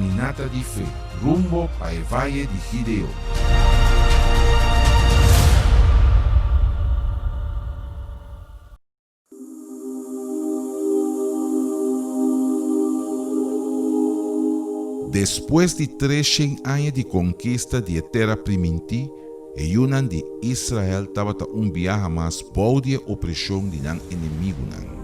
Kaminata di Fe, rumbo pa e Vaye di Gideon. Despues di treshen aña di konkista di e Tera Primintí, e yunan di Israel tabata un biaha mas bou di e opreshon di nan enemigunan.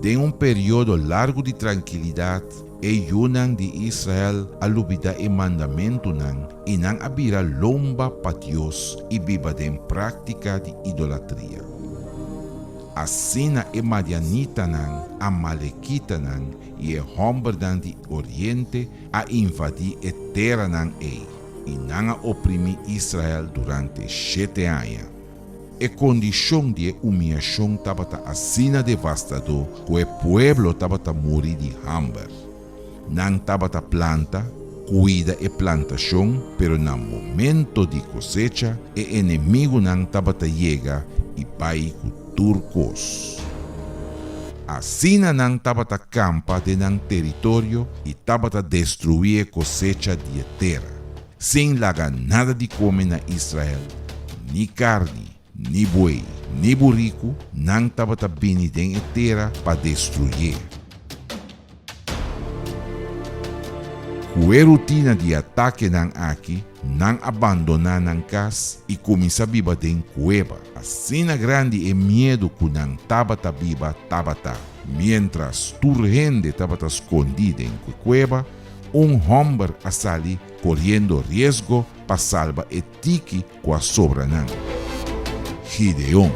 Den un periodo largu di trankilidat, e yunan di Israel a lubidá e mandamentunan i nan a bira lomba pa Dios i biba den práktika di idolatria. Asina e madianitanan, amalekitanan i e hòmbernan di oriente a invadí e teranan ei, i nan a oprimí Israel durante shete aña. E kondishon di e umiashon tabata asina devastadó ku e pueblo tabata muri di hamber. Nan tabata planta, kuida e plantashon, pero na momento di kosecha e enemigunan tabata yega i bai ku tur kos. Asina nan tabata kampa den nan teritorio i tabata destruí e kosecha di e tera, sin laga nada di kome na Israel, ni karni, ni buey, ni buriku, nan tabata bini den e tera pa destruyé. Ku e rutina di atakenan aki, nan a bandoná nan kas i kuminsá biba den kueba. Asina grandi e miedu ku nan tabata biba tabata. Miéntras tur hende tabata skondí den e kueba, un hòmber a sali koriendo riesgo pa salba e tiki ku a sobra nan. Gideon.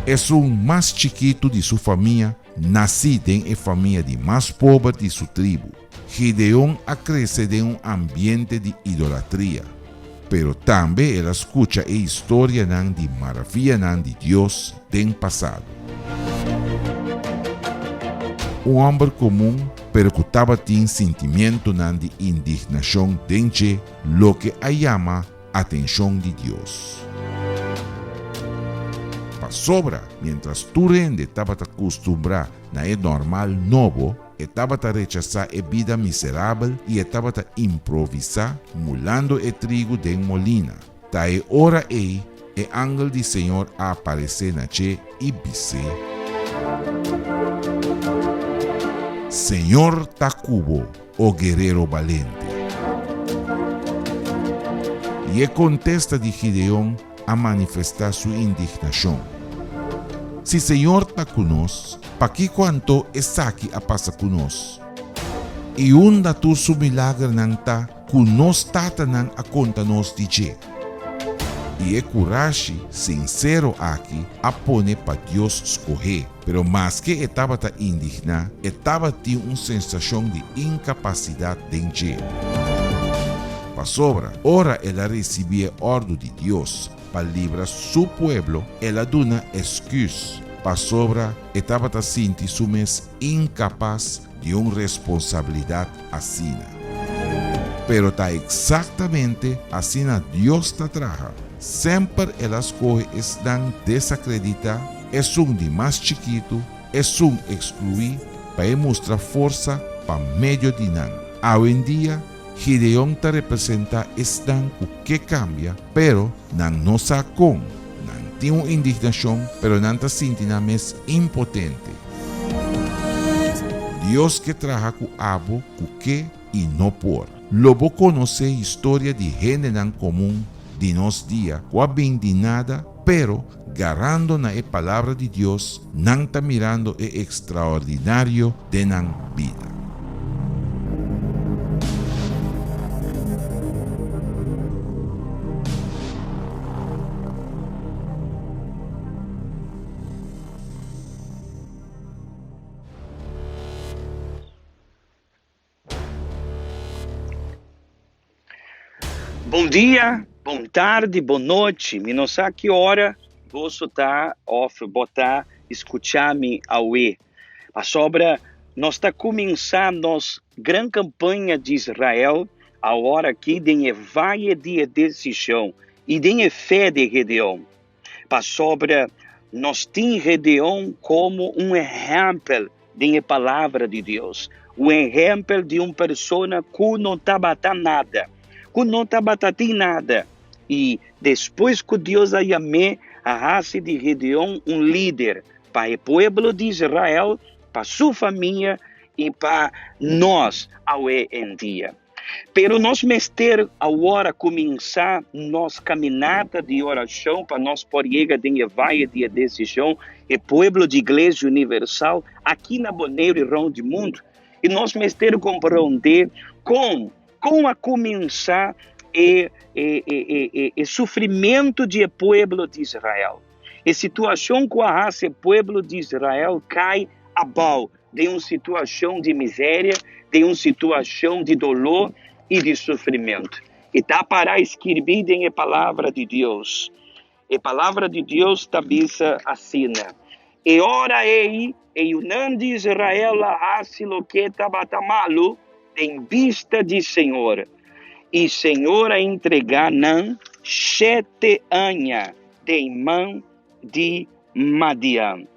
Esun mas chikitu di su famia, nasí den e famia di mas pober di su tribu. Gideon a krese den un ambiente di idolatria, pero tambe el a skucha e historianan di maravianan di Dios den pasado. Un hòmber komun pero ku tabatin sintimientonan di indignashon den dje, loke a yama atenshon di Dios. Pasobra miéntras tur hende tabata kustumbrá na e normal nobo, e tabata rechasá e bida miserabel i e tabata improvisá mulando e trigu den molina. Ta e ora ei e angel di Señor a aparesé na dje i bis'é, Señor ta ku bo, o guerero balente. I e kontesta di Gideon a manifestá su indignashon, Si Señor ta ku nos, pakiko anto esaki a pasa ku nos? I unda tur su milagernan ta ku nos tatanan a konta nos di dje? I e kurashi sinsero aki a pone pa Dios skoh'é. Pero maske e tabata indigná, e tabatin un sensashon di inkapasidat den dje. Pasobra, ora el a risibí e òrdu di Dios pa libra su pueblo, el a duna esküs, pasobra e tabata sinti su mes inkapas di un responsabilidat asina. Pero ta eksaktamente asina Dios ta traha. Semper el a skohe esnan desakreditá, esun di mas chikitu, esun ekskluí, pa e mustra forsa pa medio di nan. Awendia, Gideon ta representá esnan ku ke kambia, pero nan no sa kon. Nan tin un indignashon, pero nan ta sinti nan mes impotente. Dios ke traha ku abo ku ke i no por. Lo bo konosé historia di hendenan komun di nos dia ku a bin di nada, pero garando na e Palabra di Dios, nan ta mirando e ekstraordinario den nan bida. Bon dia, bon tardi, bon nochi. Mi no sa ki ora boso ta of bo ta skucha mi awe. Pasobra nos ta kuminsá nos gran kampaña di Israel awor aki den e vaye di e desishon i den e fe di Gedeon. Pasobra. Nos tin Gedeon komo un ehèmpel den e Palabra di Dios, un ehèmpel di un persona ku no tabata nada, ku no tabata tin nada. I despues ku Dios a yam'é, a hasi di Gedeon un lider pa e pueblo di Israel, pa su famia i pa nos awe en dia. Pero nos mester awor a kuminsá nos kaminata di orashon pa nos por yega den e vaye di e desishon, e pueblo di Iglesia Universal aki na Boneiru i rònt di mundu. I nos mester komprondé kon kon a kuminsá e e e e e sufrimentu di e pueblo di Israel. E situashon ku a hasi e pueblo di Israel kai abou den un situashon di miseria, den un situashon di doló i di sufrimentu. I ta pará skirbí den e Palabra di Dios. E Palabra di Dios ta bisa asina, E ora ei e yunan di Israel a hasi loke tabata malu den bista di señor, i señor a entregá nan shete aña den man di Madian.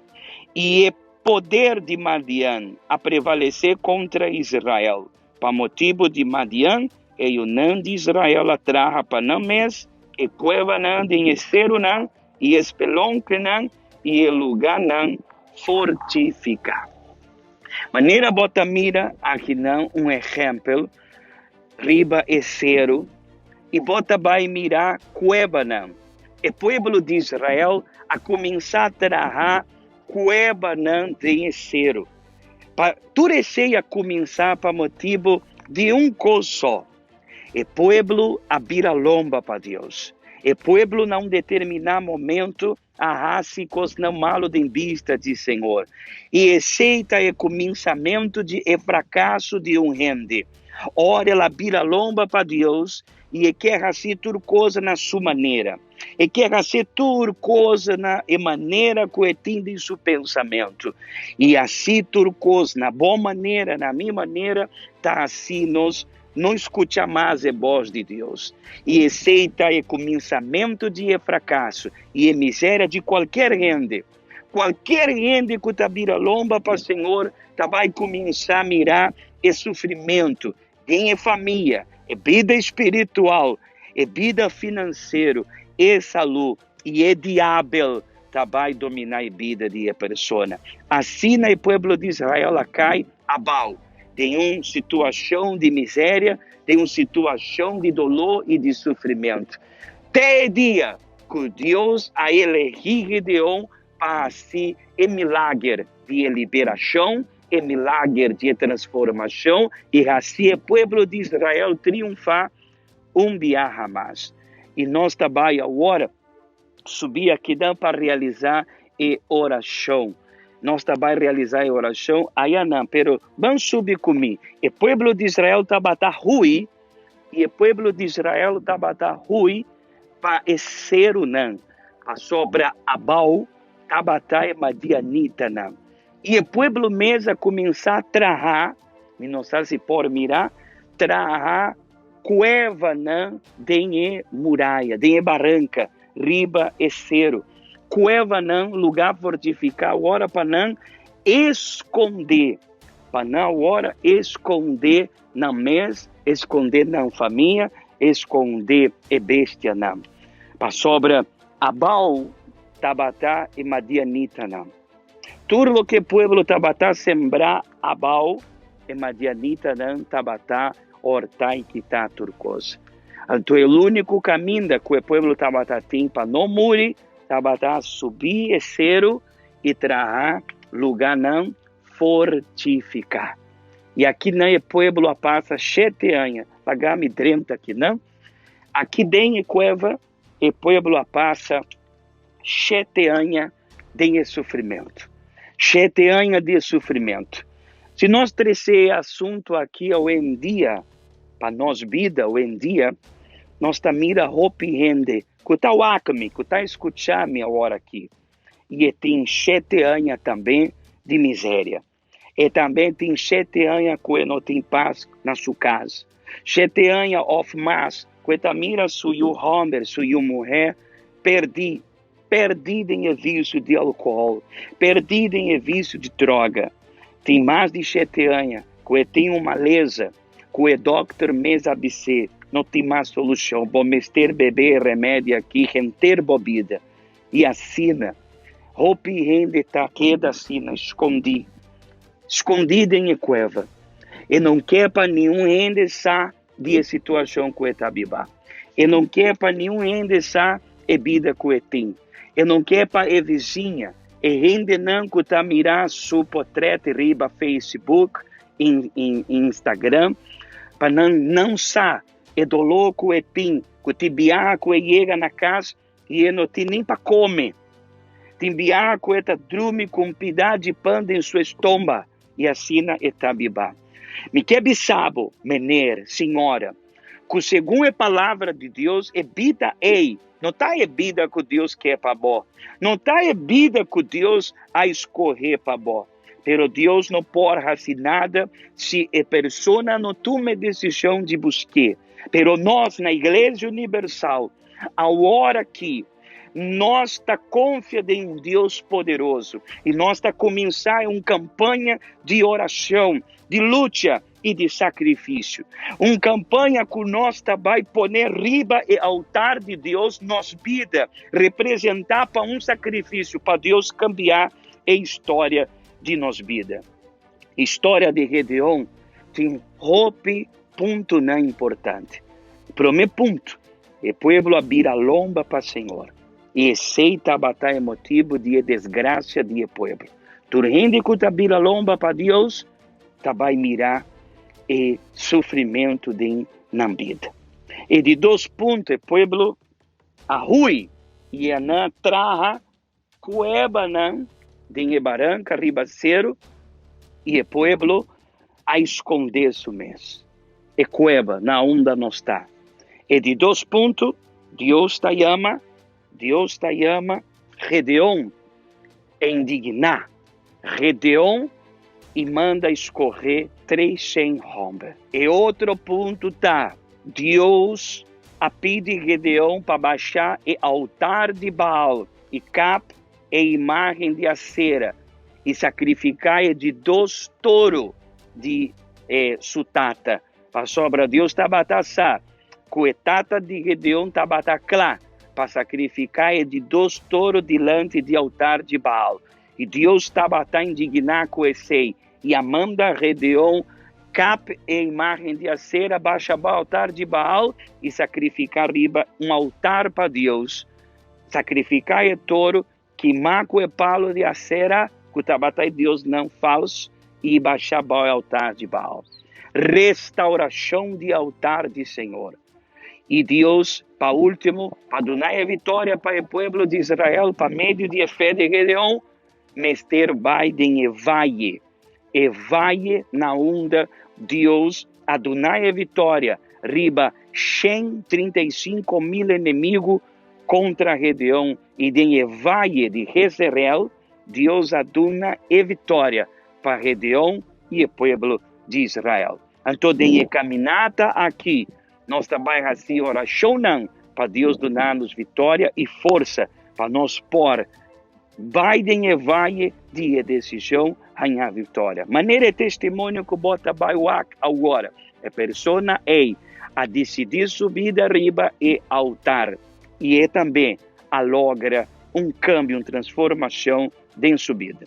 I e poder di Madian a prevalesé kontra Israel. Pa motibu di Madian, e yunan di Israel a traha pa nan mes e kuevanan den e serunan i e spelonkenan i e lugánan fortifiká. Manera bo ta mira akinan un ehèmpel riba e seru i bo ta bai mira kuevanan. E pueblo di Israel a kuminsá traha kuevanan den e seru. Pa tur esei a kuminsá pa motibu di un kos so, e pueblo a bira lomba pa Dios. E pueblo na un determiná momentu a hasi kosnan malu den bista di Señor. I esei ta e kuminsamentu di e frakaso di un hende. Ora el a bira lomba pa Dios i e ke hasi tur kos na su manera. E ke hasi tur kos na e manera ku e tin den su pensamentu. I hasi tur kos na bo manera, na mi manera, ta hasi nos no skucha mas e bos di Dios. I esei ta e kuminsamentu di e frakaso i e miseria di kualker hende. Kualker hende ku ta bira lomba pa Señor ta bai kuminsá mira e sufrimentu den e famia, e bida espiritual, e bida finansero, e salú i e diabel ta bai dominá e bida di e persona. Asina e pueblo di Israel a kai abou den un situashon di miseria, den un situashon di doló i di sufrimentu. Te e dia ku Dios a elegí Gideon pa hasi e milager di e liberashon, e milager di e transformashon i hasi e pueblo di Israel triunfá un biaha mas. I nos ta bai awor subi akinan pa realisá e orashon. Nos ta bai realisá e orashon ayanan, pero ban subi ku mi. E pueblo di Israel tabata hui, i e pueblo di Israel tabata hui pa e serunan, pasobra abou tabata e madianitanan. I e pueblo mes a kuminsá traha, mi no sa si por mira, traha kuevanan den e muraya, den e baranka, riba e seru. Kuevanan, lugá fortifiká, ora pa nan eskondé, pa nan ora eskondé nan mes, eskondé nan famia, eskondé e bestianan. Pasobra abou tabata e madianitanan. Tur loke e pueblo tabata sembrá abou, e madianitanan tabata hortá i kitá tur kos. Anto e úniko kaminda ku e pueblo tabata tin pa no muri tabata subi e seru i traha lugánan fortifiká. I akinan e pueblo a pasa shete aña. Laga mi drenta akinan. Aki den e kueva E pueblo a pasa shete aña den e sufrimentu. Shete aña di e sufrimentu. Si nos trese e asuntu aki awendia pa nos bida awendia, nos ta mira hopi hende ku ta wak mi, ku ta skucha mi awor aki, i e tin shete aña tambe di miseria. E tambe tin shete aña ku e no tin pas na su kas. Shete aña òf mas ku e ta mira su yu hòmber, su yu muhé pèrdí. Perdí den e visio di alkohòl, perdí den e visio di droga. Tin mas di shete aña ku e tin un malesa ku e dòkter mes a bis'é no tin mas solushon, bo mester bebe e remedi aki henter bo bida. I asina hopi hende ta keda asina skondí, skondí den e kueva. E no ke pa niun hende sa di e situashon ku e ta biba. E no ke pa niun hende sa e bida ku e tin. E no ke pa e vizinha, e hendenan ku ta mira su potrèt riba Facebook i Instagram, pa nan no sa e doló ku e tin, ku tin biaha ku e yega na kas i e no tin nin pa kome. Tin biaha ku e ta drumi ku un pida di pan den su estomba i asina e ta biba. Mi ke bisa bo, meneer, señora, ku segun e Palabra di Dios e bida ei no ta e bida ku Dios ke pa bo, no ta e bida ku Dios a skohe pa bo. Pero Dios no por hasi nada si e persona no tuma e desishon di busk'é. Pero nos na Iglesia Universal, awor aki, nos ta konfia den un Dios poderoso i nos ta kuminsá un kampaña di orashon, di lucha i di sakrifisio. Un kampaña ku nos ta bai pone riba e altar di Dios nos bida, representá pa un sakrifisio pa Dios kambiá e historia di nos bida. Historia di Gedeon tin hopi puntonan importante. Promé punto, e pueblo a bira lomba pa Señor, i esei tabata e motibu di e desgrasia di e pueblo. Tur hende ku ta bira lomba pa Dios ta bai mira e sufrimentu den nan bida. E di dos punto, e pueblo a hui i a nan traha Kuebanan den e baranka riba seru, i e pueblo a skondé su mes. E kueba na unda nos ta. E di dos punto, Dios ta yama, Dios ta yama Gedeon e indigná Gedeon i manda skohé 300 hòmber. E otro punto ta, Dios a pidi Gedeon pa basha e altar di Baal i kap e imágen di Asera i sakrifiká e di dos toro di e su tata, pasobra Dios tabata sa ku e tata di Gedeon tabata kla pa sakrifiká e di dos toro dilanti di altar di Baal. I Dios tabata indigná ku esei i a manda Gedeon kap e imágen di Asera basha bo altar di Baal i sakrifiká riba un altar pa Dios. Sakrifiká e toro, kimá ku e palu di Asera ku tabata e diosnan falsu i basha bo e altar di Baal. Restaurashon di altar di Señor. I Dios, pa último, pa duna e vitoria pa e pueblo di Israel pa medio di e fe di Gedeon, mester bai den e vaye, e vaye na unda Dios a duna e vitoria riba 135 mil enemigu kontra Gedeon, i den e vaye di Jezreel, Dios a duna e vitoria pa Gedeon i e pueblo di Israel. Anto, den e kaminata aki, nos ta bai hasi orashonnan pa Dios duna nos vitoria i forsa pa nos por bai den e vaye di e desishon haña vitoria. Manera e testimonio ku bo ta bai wak awor, e persona ei a disidí su bida riba e altar i e tambe a logra un kambio, un transformashon den su bida.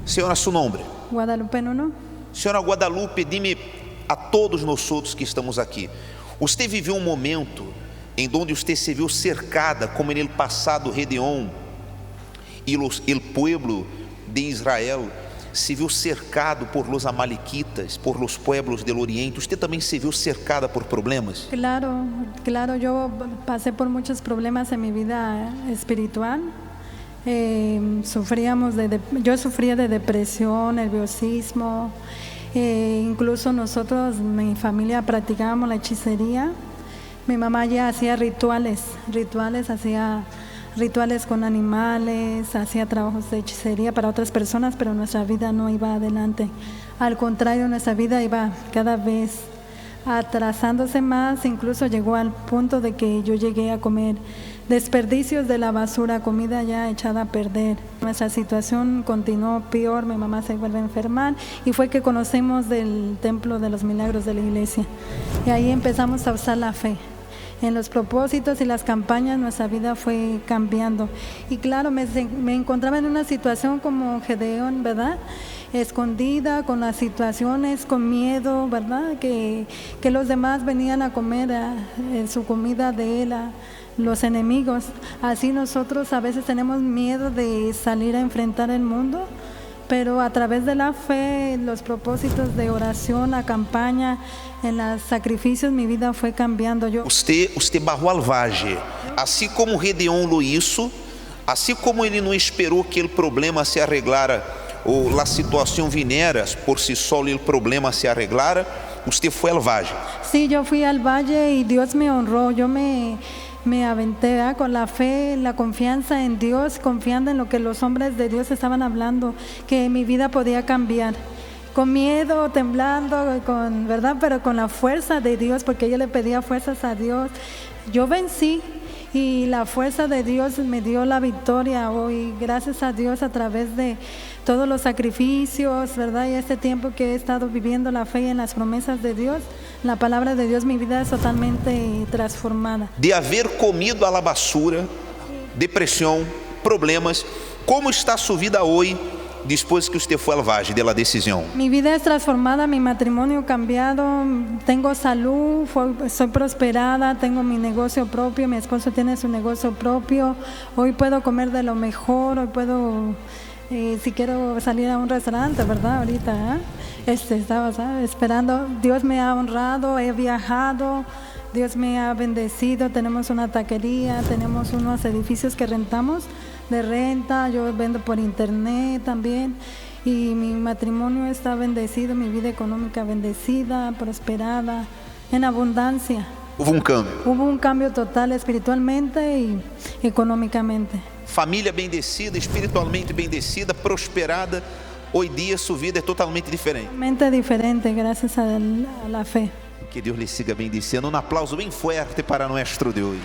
Señora, su nombre? Guadalupe Nuno. Señora Guadalupe, dime a todos nosotros que estamos aquí, ¿usted vivió un momento en donde usted se vio cercada, como en el pasado Gedeón y el pueblo de Israel se vio cercado por los amalequitas, por los pueblos del Oriente? ¿Usted también se vio cercada por problemas? Claro, yo pasé por muchos problemas en mi vida espiritual. Yo sufría de depresión, nerviosismo, incluso nosotros, mi familia, practicábamos la hechicería. Mi mamá ya hacía rituales, rituales hacía. rituales con animales, hacía trabajos de hechicería para otras personas, pero nuestra vida no iba adelante. Al contrario, nuestra vida iba cada vez atrasándose más, incluso llegó al punto de que yo llegué a comer desperdicios de la basura, comida ya echada a perder. Nuestra situación continuó peor, mi mamá se vuelve a enfermar y fue que conocimos del Templo de los Milagros de la iglesia. Y ahí empezamos a usar la fe. En los propósitos y las campañas nuestra vida fue cambiando. Y claro, me, me encontraba en una situación como Gedeón, ¿verdad? Escondida, con las situaciones, con miedo, ¿verdad? Que, que los demás venían a comer su comida de él, a los enemigos. Así nosotros a veces tenemos miedo de salir a enfrentar el mundo, pero a través de la fe, los propósitos de oración, la campaña, en los sacrificios, mi vida fue cambiando. Yo Usted bajó al valle. Assim como Gedeón lo hizo, assim como ele não esperou que o problema se arreglara ou a situação viniera por si solo e o problema se arreglara, usted foi al valle. Sí, yo fui al valle y Dios me honró. Yo me aventé, ¿verdad?, con la fe, la confianza en Dios, confiando en lo que los hombres de Dios estaban hablando, que mi vida podía cambiar. Con miedo, temblando, con, ¿verdad? Pero con la fuerza de Dios, porque yo le pedía fuerzas a Dios. Yo vencí y la fuerza de Dios me dio la victoria hoy. Gracias a Dios a través de todos los sacrificios, ¿verdad? Y este tiempo que he estado viviendo la fe en las promesas de Dios, la palabra de Dios, mi vida es totalmente transformada. De haber comido a la basura, depressão, problemas, como está sua vida hoje depois que usted foi al valle de la decisão? Mi vida es transformada, mi matrimonio cambiado, tengo salud, soy prosperada, tengo mi negocio propio, mi esposo tiene su negocio propio, hoy puedo comer de lo mejor, hoy puedo, si quiero salir a un restaurante, ¿verdad? Ahorita, ¿eh? Estaba, ¿sabes?, esperando, Dios me ha honrado, he viajado, Dios me ha bendecido, tenemos una taquería, tenemos unos edificios que rentamos de renta, yo vendo por internet también y mi matrimonio está bendecido, mi vida económica bendecida, prosperada, en abundancia. Houve um cambio. Hubo un cambio total espiritualmente y económicamente. Família bendecida, espiritualmente bendecida, prosperada. Hoy dia sua vida é totalmente diferente. Totalmente diferente gracias a la fe. Que Deus lhe siga bendiciendo. Um aplauso bem fuerte para nuestro Deus.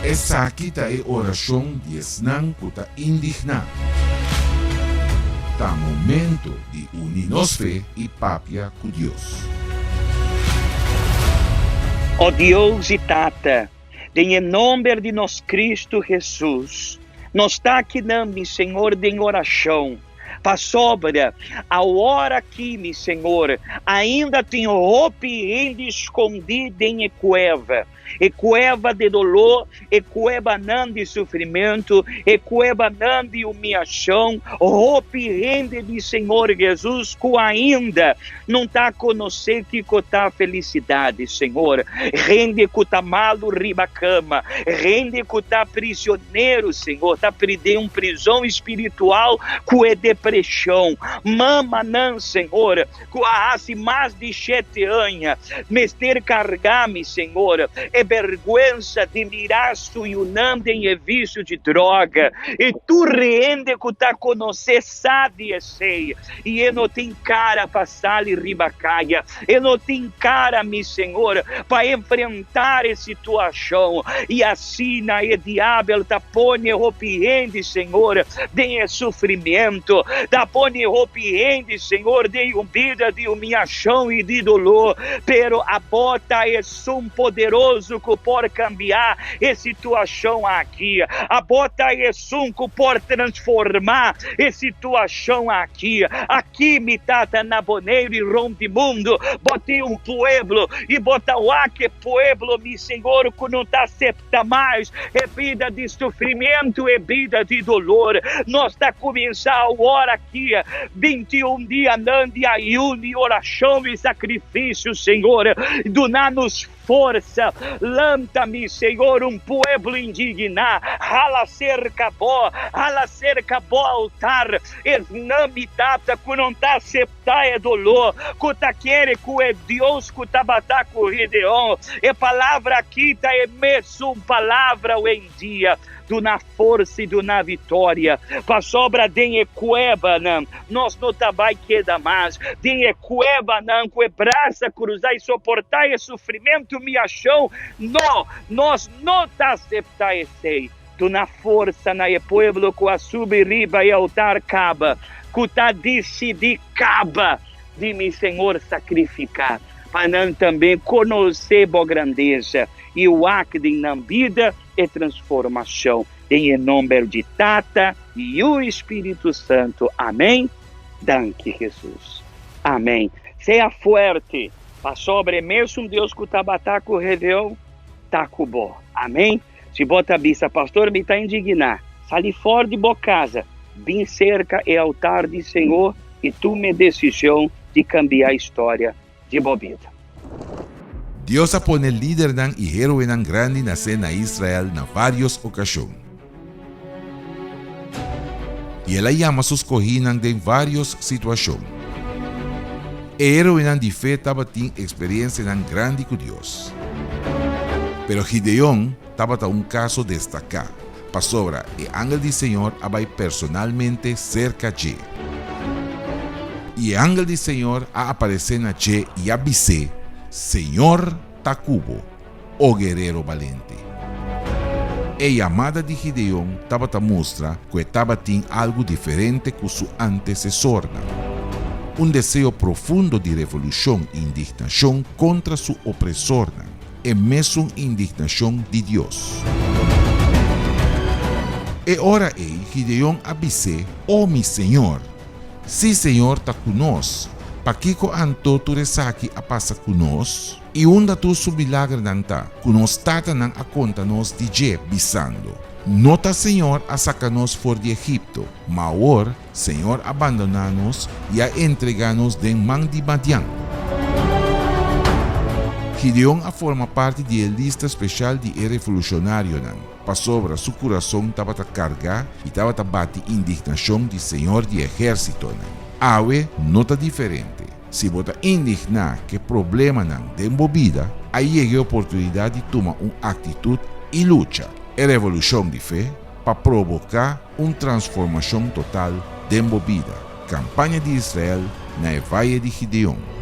Esaki ta e orashon di esnan ku ta indigná. Ta momento di uni nos fe i papia ku Dios. O Dios i Tata, den nòmber di nos Kristu Hesus, nos ta aki, mi Señor, den orashon. Pasobra, awor aki, mi Señor, ainda tin hopi hende skondí den kueba. E kueba di doló, e kuebanan di sufrimentu, e kuebanan di humiliashon, hopi hende di Señor Hesus, ku ainda no ta konosé kiko ta felisidat, Señor. Hende ku ta malu riba kama, hende ku ta prizonero, Señor, ta den un prizòn spiritual ku e depreshon. Mamanan, Señor, ku a hasi mas di 7 aña, mester karga, mi Señor, e bèrgwensa di mira su yunan den visio di droga. I tur hende ku ta konosé sabi esei. I e no tin kara pa sali riba kaya. E no tin kara, mi Señor, pa enfrentá e situashon. I asina e diabel ta pone hopi hende, Señor, den sufrimentu, ta pone hopi hende, Señor, den un bida di humiliashon i di doló. Pero abo ta esun poderoso ku por kambia e situashon aki. Abo ta esun ku por transformá e situashon aki. Aki mi Tata na Boneiru i rònt di mundu, Bo tin un pueblo i Bo ta wak e pueblo, mi Señor, ku no ta aseptá mas e bida di sufrimentu, e bida di doló. Nos ta kuminsá awor. aki 21 dianan di ayuno i orashon i sakrifisio, Señor. Duna nos forsa. Lanta mi, Señor, un pueblo indigná. Hala serka Bo, hala serka Bo altar. Esnan, mi Tata, ku no ta aseptá e doló, ku ta kere ku e Dios ku tabata ku Gideon, e palabra aki ta e mesun palabra awendia. Duna forsa i duna vitoria, pasobra den e kuebanan nos no ta bai keda mas. Den e kuebanan ku e brasa krusá i soportá e sufrimentu, humiashon, no, nos no ta aseptá esei. Duna forsa na e pueblo ku a subi riba e altar kaba, ku ta disidí kaba di mi Señor sakrifiká, pa nan tambe konosé bo grandesa i wak den nan bida e transformashon. Den e nomber di Tata, Yu i Spiritu Santu. Amèn. Danki Hesus. Amèn. Sea fuerte, pasobra e mesun Dios ku tabata ku Gedeon ta ku bo. Amèn. Si bo ta bisa, Pastor, mi ta indigná, sali for di bo casa, bin cerca e altar di Señor i tuma e decision di cambia historia di bo bida. Dios a pone lidernan i héroenan grandi nase na Israel na vários okashon. I el a yama su skohínan den vários situashon. E héroenan di fe tabatin eksperensianan grandi ku Dios. Pero Gideon tabata un kaso destaká, pasobra e angel di Señor a bai personalmente serka dje. I e angel di Señor a aparesé na dje i a bis'é, Señor ta ku bo, o guerero balente. E yamada di Gideon tabata mustra ku e tabatin algu diferente ku su antesesornan, un deseo profundo di revolushon i indignashon kontra su opresornan, e mesun indignashon di Dios. E ora ei Gideon a bis'é, O mi señor! Si Señor ta ku nos, pakiko anto tur esaki a pasa ku nos? I unda tur su milagernan ta, ku nos tatanan a konta nos di dje, bisando, No ta Señor a saka nos for di Egipto, ma awor Señor a bandoná nos i a entregá nos den man di Madian. Gideon a forma parti di e lista speshal di e revolushonarionan, pasobra su kurason tabata kargá i tabata bati indignashon di Señor di ehérsitonan. Awe no ta diferente. Si bo ta indigná ku e problemanan den bo bida, a yega e oportunidat di tuma un aktitut i lucha e revolushon di fe pa proboká un transformashon total den bo bida. Kampaña di Israel na e Vaye di Gideon.